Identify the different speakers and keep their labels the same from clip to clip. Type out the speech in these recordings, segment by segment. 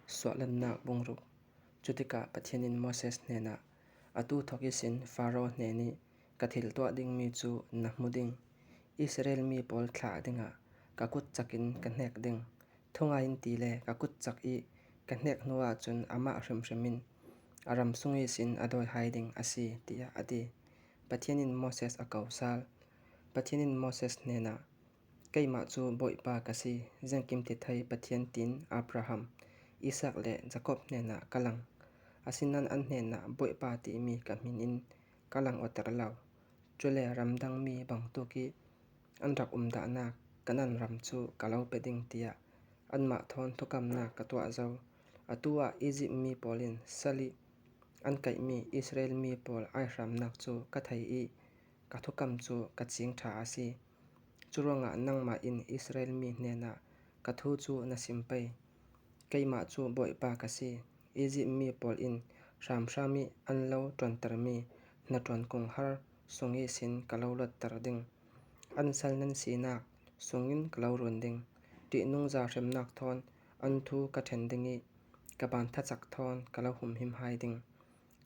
Speaker 1: Suahlannak bungruk. Cutikah Pathian in Moses hnenah, Atu thawk ihsin Faro hnen i ka thil tuah dingmi cu na hmu ding. Israel mi pawl thlah dingah ka kut cak in ka hnek ding. Thungai in ti le ka kut cak i ka hnek hnu ahcun amah hrimhrim in a ram sung ihsin a dawi hai ding a si, tiah a ti. Pathian in Moses a ko sal. Pathian in Moses hnenah, Keimah cu Bawipa ka si, Zengkimtithei Pathian tiin Abraham, Isak le Jakob hnenah ka lang. Asinain an hnenah Bawipa timi ka min in ka lang awter lo. Cule ramdang mi bantuk i an rak um dahnak Kanaan ram cu ka lo pe ding tiah anmah thawn thukamnak ka tuah zau. Atu ah Izipt mi pawl in sal i an kaihmi Israel mi pawl aihramnak cu ka thei i ka thukam cu ka cing ṭha a si. Curuangah nangmah in Israel mi hnenah ka thu cu na sim pei. Keimah cu Bawipa ka si. Izipt mi pawl in hramhram i an lo ṭuantermi hnaṭuan kung har sung ihsin ka lo luatter ding. An sal nan sinak sungin ka lo run ding. Ṭihnungza hremnak thawn an thu ka ṭhen ding i ka ban thacak thawn ka lo humhim hai ding.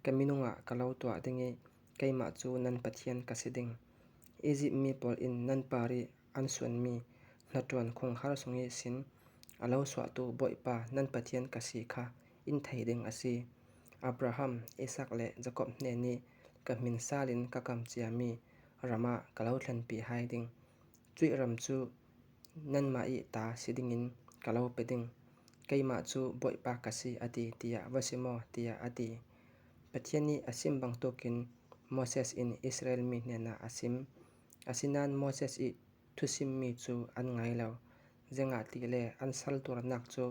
Speaker 1: Ka minung ah ka lo tuah ding i keimah cu nan Pathian ka si ding. Izipt mi pawl in nan par i an suanmi hnaṭuan khunghar sung ihsin a lo suahtu Bawipa nan Pathian ka si kha in thei ding a si. Abraham, Isak le Jakob hnen i ka min sal in ka kam ciami ram ah ka lo thlenpi hai ding. Cuih ram cu nanmah i ta si dingin ka lo pe ding. Keimah cu Bawipa ka si a ti tiah va si maw tiah a ti. Pathian nih a sim bantukin Moses in Israel mi hnenah a sim. Asinain Moses i thusimmi cu an ngai lo. Zeingahti le an sal tuarnak cu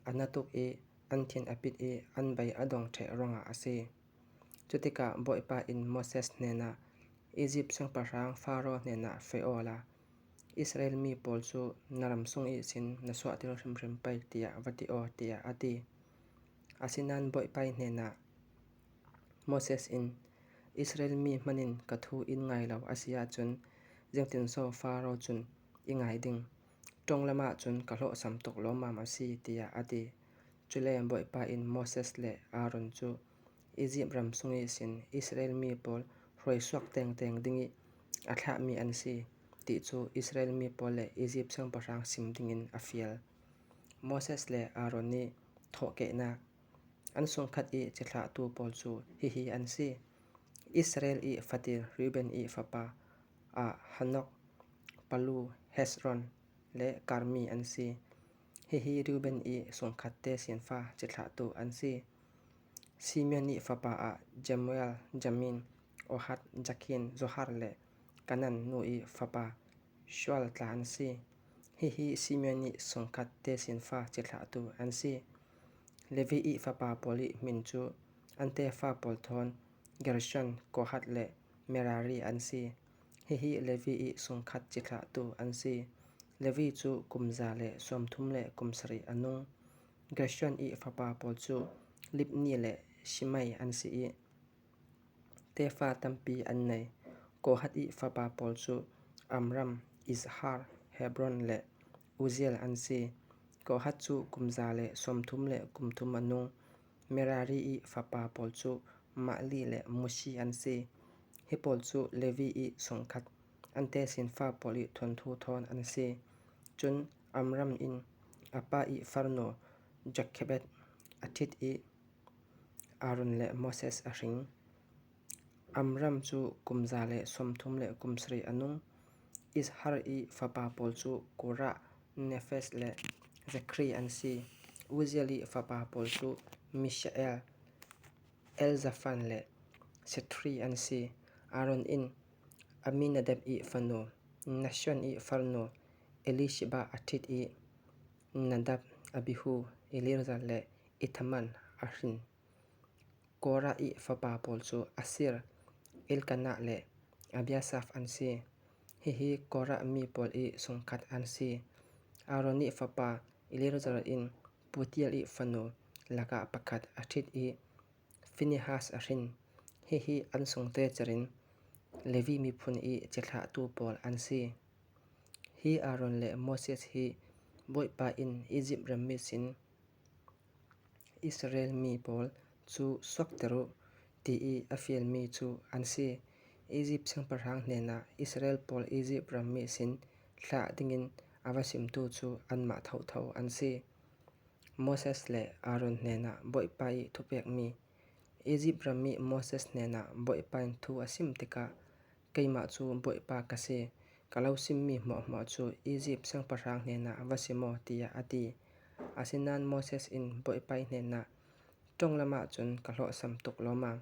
Speaker 1: a na tuk i an thin a pit i an bei a dong ṭheh ruangah a si. Cutikah Bawipa in Moses hnenah Izipt siangpahrang Faro hnenah feh aw la, Israel mi pawl cu na ram sung ihsin na suahter hrimhrim pei tiah va ti aw tiah a ti. Asinain Bawipa hnenah Moses in Israel mi hmanh in ka thu in ngai lo a si ahcun zeitinso Faro cun i ngai ding? Ṭawnglam ahcun ka hlawhsam tuk lawmmam a si tiah a ti. Cule Bawipa in Moses le Aaron cu Izipt ram sung ihsin Israel mi pawl hruaisuak tengteng ding i a thlahmi an si ti cu Israel mi pawl le Izipt siangpahrang sim dingin a fial. Moses le Aaron nih thawhkehnak an sungkhat i cithlahtu pawl cu hihi an si: Israel i fatir Reuben i fapa ah Hanok, Palu, Hezron le Karmi an si. Hihi Reuben i sungkhat te sinfa cithlahtu an si. Simeon i fapa ah Jemuel, Jamin, Ohad, Jakhin, Zohar le Kanaan nu i fapa Shual tla an si. Hihi Simeon i sungkhat te sinfa cithlahtu an si. Levi i fapa pawl i min cu an tefa pawl thawn Gershon, Kohath le Merari an si. Hihi Levi i sungkhat cithlahtu an si. Levi cu kum za le sawm thum le kum sarih a nung. Gershon i fapa pawl cu Libni le Shimei an si i tefa tampi an nei. Kohath i fapa pawl cu Amram, Izhar, Hebron le Uzziel an si. Kohath cu kum za le sawm thum le kum thum a nung. Merari i fapa pawl cu Mahli le Mushi an si. Hi pawl cu Levi i sungkhat an tesinfa pawl i thawnthu thawn an si. Cun Amram in a pa i farnu Jochebed a ṭhit i Aaron le Moses a hring. Amram cu kum za le sawm thum le kum sarih a nung. Izhar i fapa pawl cu Korah, Nefesh le Zekhri an si. Uzziel i fapa pawl cu Mishael, Elzafan le Sithri an si. Aaron in Amminadab i fanu, Nahshon i farnu Elisheba a ṭhit i Nadab, Abihu, Eleazar le Ithamar a hrin. Korah i fapa pawl cu Assir, Elkanah le Abiasaf an si. Hihi Korah mi pawl i sungkhat an si. Aaron i fapa Eleazar in Putiel i fanu lakah pakhat a ṭhit i Phinehas a hrin. Hihi an sungte cer in Levi miphun i cithlahtu pawl an si. Hi Aaron le Moses hi Bawipa in Izipt rammi sin. Israel mi pawl cu suakter u, ti i a fialmi cu an si. Izipt siangpahrang hnenah Israel pawl Izipt rammi sin thlah dingin a va simtu cu anmah thotho an si. Moses le Aaron hnenah Bawipa i thupekmi Izipt ram i Moses hnenah Bawipa in thu a sim tikah keimah cu Bawipa ka si, ka lo simmi hmuahhmuah cu Izipt siangpahrang hnenah va sim aw tiah a ti. Asinain Moses in Bawipa hnenah ṭong lam ahcun ka hlawhsam tuk lawmmam.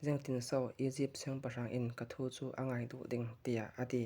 Speaker 1: Zeitinso Izipt siangpahrang in ka thu cu a ngai duh ding tiah a ti.